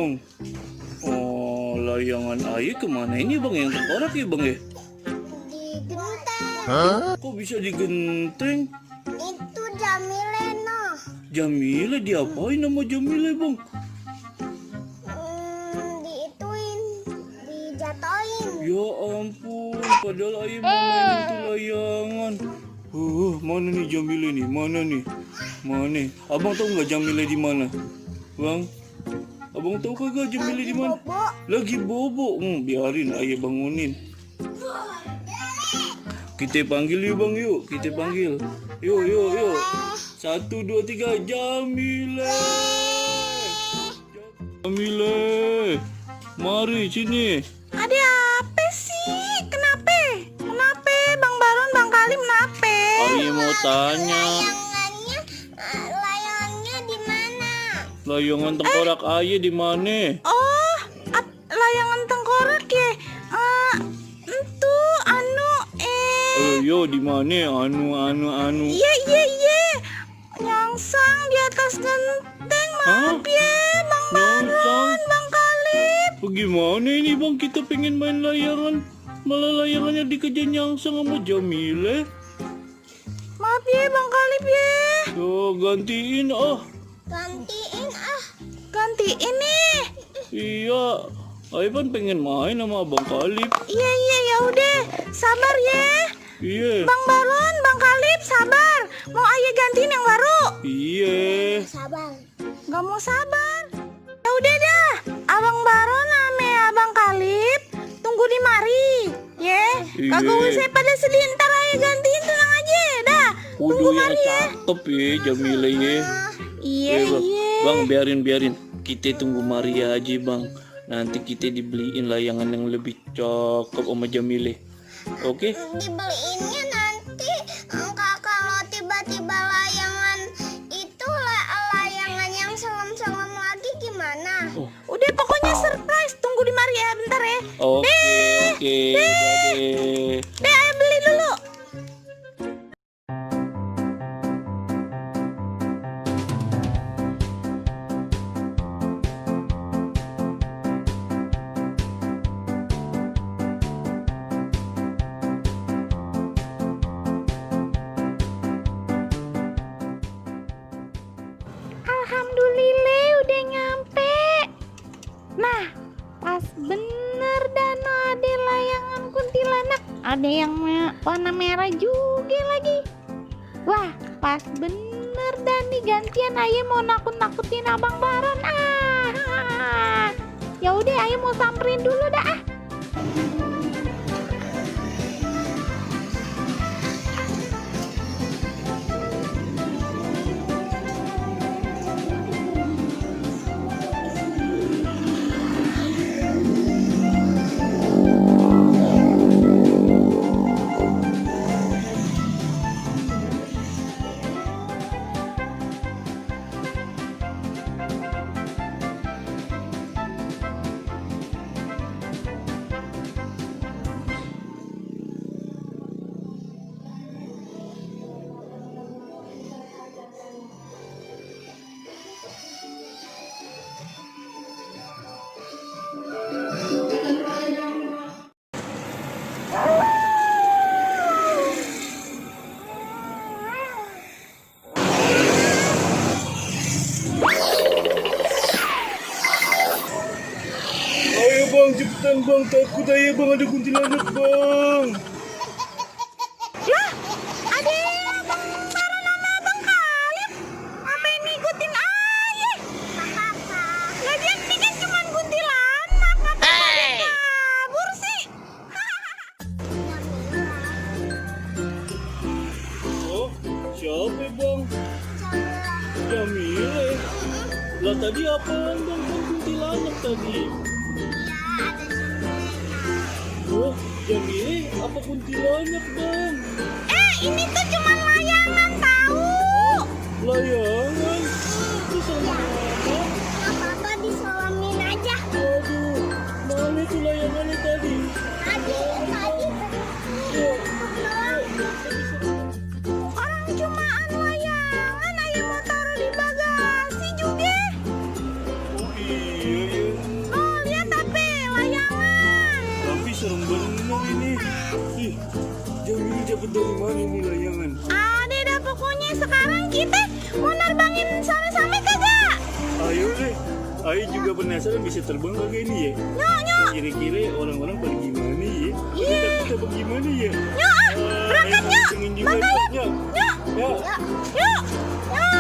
Bang. Oh, layangan air kemana ini bang? Yang tengkorak ya bang ya? Digenteng. Kok bisa digenteng? Itu Jamile noh. Jamile diapain nama Jamile bang? Diituin, dijatoin. Ya ampun, padahal ayah mau mainin tuh layangan. Mana nih Jamile nih? Mana nih? Mana? Abang tahu nggak Jamile di mana? Bang, abang tahu kagak Jamile di mana? Lagi bobo. Biarin ayah bangunin. Kita panggil yuk bang, yuk. Kita panggil. Yuk. 1, 2, 3, Jamile. Jamile, mari sini. Ada apa sih? Kenapa? Bang Baron, Bang Kalim, kenapa? Ayah mau tanya. Layangannya di mana? Layangan tengkorak ayah di mana? Oh, layangan tengkorak ya? Itu Yo di mana? Anu. Iya. Nyangsang di atas genteng, maaf ya, Bang Baron, Bang Kalim. Bagaimana ini bang? Kita pengen main layangan, malah layangannya dikejar nyangsang sama Jamile. Maaf ya, Bang Kalim ya. Yo gantiin Gantiin nih. Iya, ayah kan pengen main sama Abang Kalip. Iya, ya udah, sabar ya. Iya. Bang Baron, Bang Kalip, sabar. Mau ayah gantiin yang baru? Iya. Sabar. Gak mau sabar. Ya udah dah, Abang Baron ame Abang Kalip tunggu di mari. Ya, kagak usah pada sedih, ntar ayah gantiin, tenang aja dah. Tunggu Udah mari ya. cakep ya Jamile ya. Iya. Bang, biarin. Kita tunggu Maria aja bang. Nanti kita dibeliin layangan yang lebih cakep sama Jamile. Oke? Dibeliinnya nanti kalau tiba-tiba layangan itu layangan yang selem-selem lagi gimana? Udah pokoknya surprise, tunggu di mari ya bentar ya. Oke. Deh, ayo beli dulu. Alhamdulillah udah nyampe. Nah, pas bener Dano, ada layangan kuntilanak. Ada yang warna merah juga lagi. Wah, pas bener Dani, gantian ayah mau nakut-nakutin Abang Baron. Ya udah, ayah mau samperin dulu dah. Ayo bang, cepetan bang. Takut ayah bang, ada kuntilanak bang. Lah, ada Abang Baron sama Abang Kalim. Apa yang ngikutin ayah? Lagian ini kan cuma kuntilanak. Apa pada kabur sih? Oh, siapa bang? Jamile. Lah tadi apaan bang? Kan kuntilanak tadi. Oh, Jamile apa kuntilanak bang? Ini tuh cuma layangan tahu. Layangan? Itu sama apa? Apa-apa diselamin aja. Aduh, mana tuh layangannya tadi? Tadi. Orang cumaan layangan, ayah mau taruh di bagasi juga. Oh iya ya. kita mau nerbangin sama-sama kagak? Ayo deh. Ayo juga penasaran bisa terbang kagak ini ya? Nyok. Kira-kira orang-orang pada gimana ya? Iya. Kita bagaimana ya? Berangkat, Nyok. Nyok. Nyok. Nyok. Nyok. Nyok.